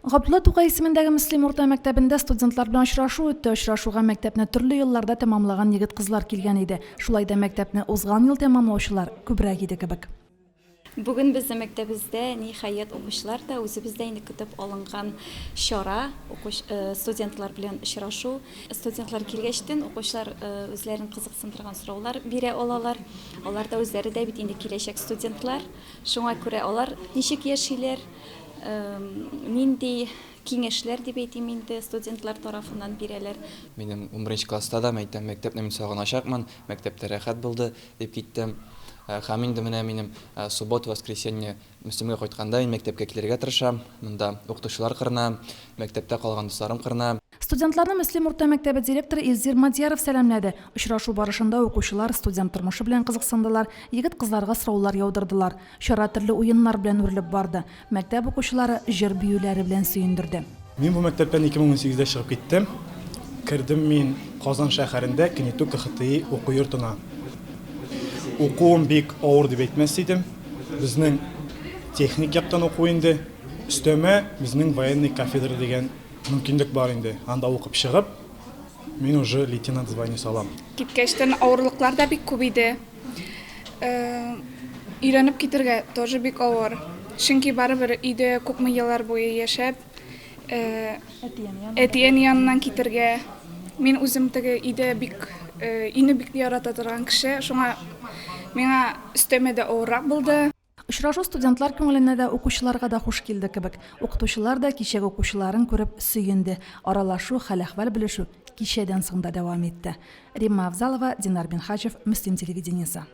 Габдулла Тукай исемендәге Мөслим урта мәктәбендә студентлар белән очрашу үтте. Очрашуга мәктәпне төрле елларда тәмамлаган егет-кызлар килгән иде. Шулай да мәктәпне узган ел тәмамлаучылар күбрәк иде кебек. Бүген безнең мәктәбездә, ниһаять, укучылар да, үзебез дә инде көтеп алынган чара, студентлар белән очрашу. Студентлар килгәчтен, укучылар үзләрен кызыксындырган сораулар бирә алалар. Алар да үзләре дә бит инде киләчәк студентлар. Шуңа күрә алар ничек яшиләр, нинди киңәшләр дип әйтим инде, студентлар тарафыннан бирәләр. Минем унберенче класста да, мәйтәм, мәктәпне мин сагыначакмын, мәктәптә рәхәт булды, дип киттем. Һәм инде менә минем суббота, воскресенье Мөслимгә кайтканда мин мәктәпкә килергә тырышам. Монда укытучылар кырына, мәктәптә калган дусларым кырына. Студентларны Мөслим урта мәктәбе директоры Илзир Мадьяров сәламләде. Очрашу барышында укучылар студент тормышы белән кызыксындылар, егет-кызларга сораулар яудырдылар. Чара төрле уеннар белән үрелеп барды. Мәктәп укучылары җыр-биюләре белән сөендерде. Мин бу мәктәптән 2018 дә чыгып киттем. Кердем мин Казан шәһәрендә КНИТУ КХТИ уку йортына. Укуым бик авыр дип әйтмәс идем. Безнең техник яктан уку инде. Өстәмә безнең военный кафедра дигән мөмкинлек бар инде. Анда укып чыгып, мин уже лейтенант званиесе алам. Киткәчтен авырлыклар да бик күп иде. Өйрәнеп китергә тоже бик авыр. Чөнки барыбер өйдә күпме еллар буе яшәп, әти-әни яныннан китергә. Мин үзем теге өйдә бик, өйне бик ярата торган кеше, шуңа миңа өстәмә дә авыррак булды. Очрашу студентлар күңеленә дә, укучыларга да хуш килде кебек. Укытучылар да кичәге укучыларын күреп сөенде. Аралашу, хәл-әхвәл белешү кичәдән соң да дәвам итте. Римма Авзалова, Динар Минһаҗев, Мөслим телевидениесе.